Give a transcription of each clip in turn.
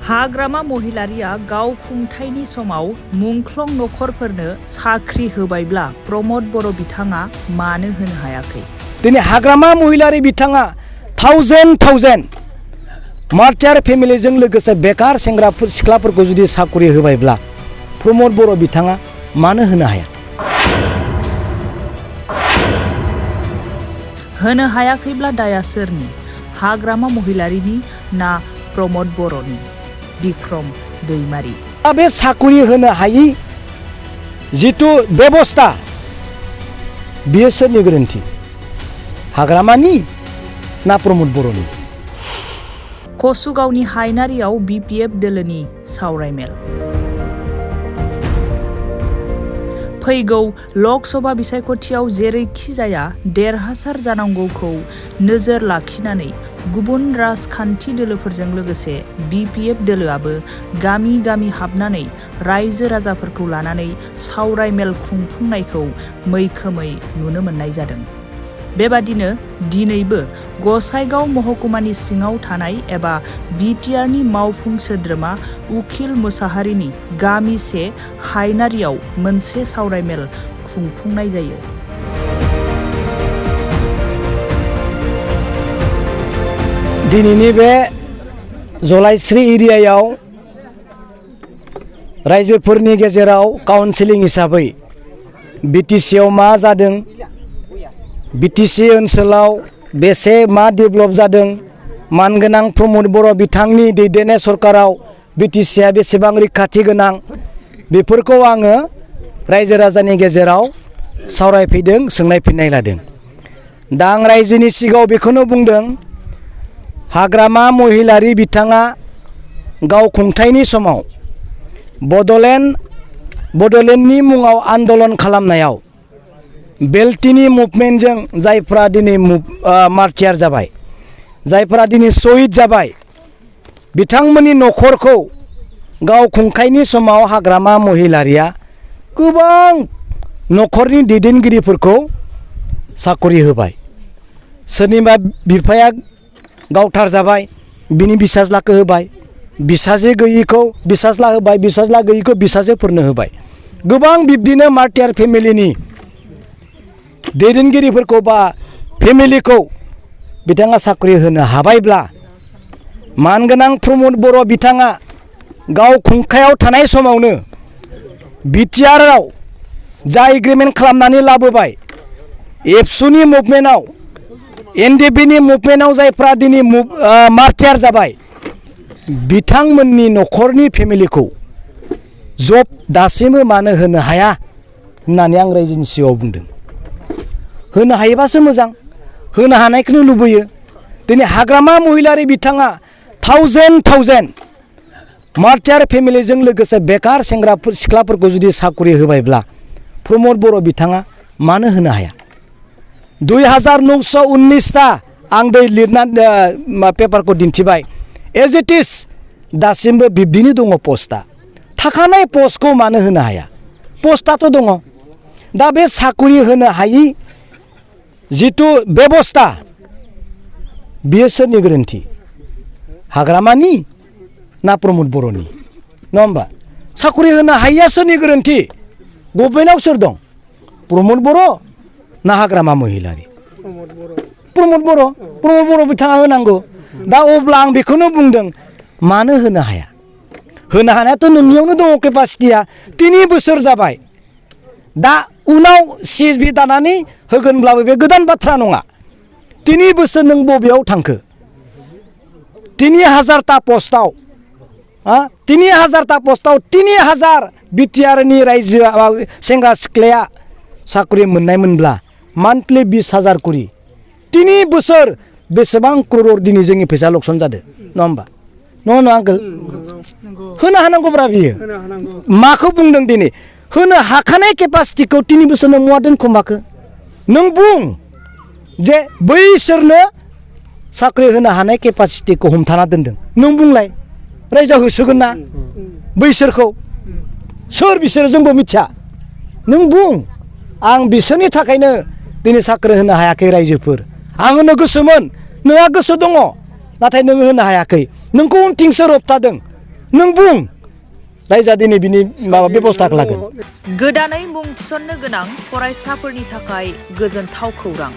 हाग्रामा महिलारिया गाव खुंथायनि समाव मुंख्लं नखरफोरनो साख्रि होबायब्ला प्रमद बर' बिथाङा मानो होनो हायाखै? दिनै हाग्रामा महिलारि बिथाङा थाउजेन्ड मार्चार फेमिलिजों लोगोसे बेकार सेंग्राफोर सिख्लाफोरखौ जुदि साख्रि होबायब्ला प्रमद बर' बिथाङा मानो होनो हाया? होनो हायाखैब्ला दाया सोरनि? हाग्रामा महिलारिनि ना प्रमद बर'नि? बिक्रम दैमारी। बे साख्रि होनो हायि जितु बेबस्था बियो सोरनि गोरोन्थि? हाग्रामानि ना प्रमद बर'नि? कसुगावनि हायनारियाव BPF दोलोनि सावरायमेल। फैगौ लकसभा बिसायख'थियाव जेरैखि जाया देरहासार जानांगौखौ नोजोर लाखिनानै गुबुन राजखान्थि दोलोफोरजों लोगोसे BPF दोलोआबो गामि गामि हाबनानै रायजो राजाफोरखौ लानानै सावरायमेल खुंफुंनायखौ मैखोमै नुनो मोननाय जादों। बेबादिनो दिनैबो गसाइगाव महकुमानि सिङाव थानाय एबा बिटिआरनि मावफुं सोद्रोमा उखिल मुसाहारिनि गामिसे हायनारियाव मोनसे सावरायमेल खुंफुंनाय जायो। दिनैनि बे जलाइस्रि एरियायाव रायजोफोरनि गेजेराव काउन्सिलिं हिसाबै बिटिसिआव मा जादों, बिटिसि ओनसोलाव बेसे मा डेभेलप जादों, मानगोनां प्रमद बर' बिथांनि दैदेननाय सरकाराव बिटिसिआ बेसेबां रैखाथि गोनां, बेफोरखौ आङो रायजो राजानि गेजेराव सावरायफैदों, सोंनाय फिननाय लादों। दा आं रायजोनि सिगाङाव बेखौनो बुंदों, हाग्रामा महिलारि बिथाङा गाव खुंथायनि समाव बड'लेण्डनि मुङाव आन्दलन खालामनायाव बेल्टिनि मुभमेन्टजों जायफ्रा दिनै मार्टियार जाबाय, जायफ्रा दिनै शहीद जाबाय, बिथांमोननि न'खरखौ गाव खुंथायनि समाव हाग्रामा महिलारिया गोबां न'खरनि दैदेनगिरिफोरखौ साख्रि होबाय। सोरनिबा बिफाया गावथार जाबाय, बिनि बिसाज्लाखौ होबाय, बिसाजे गैयिखौ बिसाज्ला होबाय, बिसाज्ला गैयिखौ बिसाजोफोरनो होबाय। गोबां बिब्दिनो मार्टियार फेमिलिनि दैदेनगिरिफोरखौ बा फेमिलिखौ बिथाङा साख्रि होनो हाबायब्ला मानगोनां प्रमद बर' बिथाङा गाव खुंथायाव थानाय समावनो बिटिआरआव जा एग्रिमेन्ट खालामनानै लाबोबाय, एबसुनि मुभमेन्टआव, एनडिपिनि मुभमेन्टआव जायफ्रा दिनै मार्टियार जाबाय, बिथांमोननि न'खरनि फेमिलिखौ जब दासिमबो मानो होनो हाया होननानै आं रायजोनि सिगाङाव बुंदों। होनो हायोबासो मोजां, होनो हानायखौनो लुबैयो। दिनै हाग्रामा महिलारि बिथाङा थाउजेन्ड मार्टियार फेमिलिजों लोगोसे बेकार सेंग्राफोर सिख्लाफोरखौ जुदि साख्रि होबायब्ला प्रमद बर' बिथाङा मानो होनो हाया? 2919टा आं दै लिरना पेपारखौ दिन्थिबाय। एज इट इज दासिमबो बिब्दिनो दङ पस्टआ। थाखानाय पस्टखौ मानो होनो हाया? पस्टआथ' दङ। दा बे साख्रि होनो हायि जितु बेबस्था बियो सोरनि गोरोन्थि? हाग्रामानि ना प्रमद बर'नि? नङा होमबा? साख्रि होनो हायिया सोरनि गोरोन्थि? गभर्नमेन्टआव सोर दं? प्रमद बर' ना हाग्रामा महिलारि? प्रमद बर' बिथाङा होनांगौ। दा अब्ला आं बेखौनो बुंदों, मानो होनो हाया? होनो हानायाथ' नोंनियावनो दङ केपासिटिया। 3 बोसोर जाबाय। दा उनाव CSB दानानै होगोनब्लाबो बे गोदान बाथ्रा नङा। 3 बोसोर नों बबेयाव थांखो? 3000टा पस्टआव 3000 बिटिआरनि रायजो सेंग्रा सिख्लाया साख्रि मोननायमोनब्ला मान्थलि 20,000 करि 3 बोसोर बेसेबां क्रर दिनै जोंनि फैसा लकसन जादों, नङा होमबा? नङा आंकोल? होनो हानांगौब्रा बियो। माखौ बुंदों दिनै? होनो हाखानाय केपासिटिखौ 3 बोसोर नों मुवा दोनखोमाखो? नों बुं जे बैसोरनो साख्रि होनो हानाय केपासिटिखौ हमथाना दोनदों। नों बुंलाय, रायजोआव होसोगोन ना बैसोरखौ? सोर बिसोरो? जोंबो मिथिया। नों बुं। आं बिसोरनि थाखायनो दिनै साख्रि होनो हायाखै रायजोफोर। आं होनो गोसोमोन, नोंहा गोसो दङ, नाथाय नों होनो हायाखै। नोंखौ उनथिंसो होबथादों। नों बुं रायजा दिनै बिनि माबा बेबस्था लागोन गोदानै मुं थिसननो गोनां फरायसाफोरनि थाखाय गोजोनथाव खौरां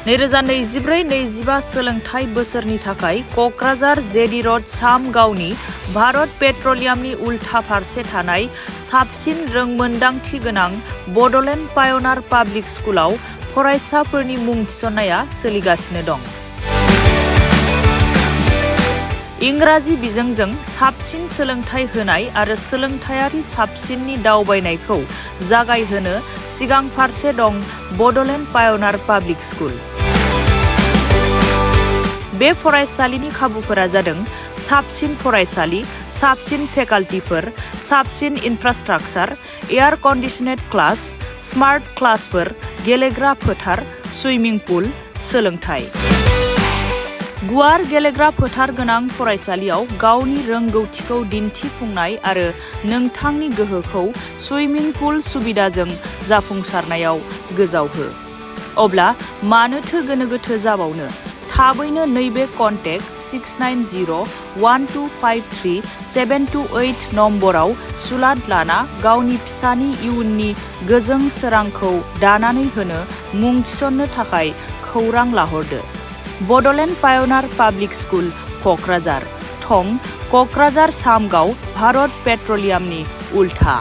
2024-25 सोलोंथाइ बोसोरनि थाखाय क'क्राझार जेडी र'ड सामगावनि भारत पेट्रलियामनि उल्था फारसे थानाय साबसिन रोंमोन्दांथि गोनां बड'लेण्ड पाय'नार पाब्लिक स्कुलाव फरायसाफोरनि मुं थिसननाया सोलिगासिनो दं। इंराजि बिजोंजों साबसिन सोलोंथाइ होनाय आरो सोलोंथायारि साबसिननि दावबायनायखौ जागायहोनो सिगां फारसे दं बड'लेण्ड पाय'नार पाब्लिक स्कुल। बे फरायसालिनि खाबुफोरा जादों साबसिन फरायसालि, साबसिन फेकाल्टिफोर, साबसिन इनफ्रास्ट्राक्चार, एयार कन्डिशनेड क्लास, स्मार्ट क्लासफोर, गेलेग्रा फोथार, सुइमिं पुल, सोलोंथाइ। गुवार गेलेग्रा फोथार गोनां फरायसालियाव गावनि रोंगौथिखौ दिन्थिफुंनाय आरो नोंथांनि गोहोखौ सुइमिं पुल सुबिदाजों जाफुंसारनायाव गोजावहो। अब्ला मानोथो गोनो गोथो जाबावनो? थाबैनो नैबे कन्टेक्ट 6901253728 नम्बराव सुलाद लाना गावनि फिसानि इयुननि गोजों सोरांखौ दानानै होनो मुं थिसननो थाखाय खौरां लाहरदो। बड'लेण्ड पाय'नार पाब्लिक स्कुल क'क्राझार, थं क'क्राझार सामगाव भारत पेट्रलियामनि उल्था।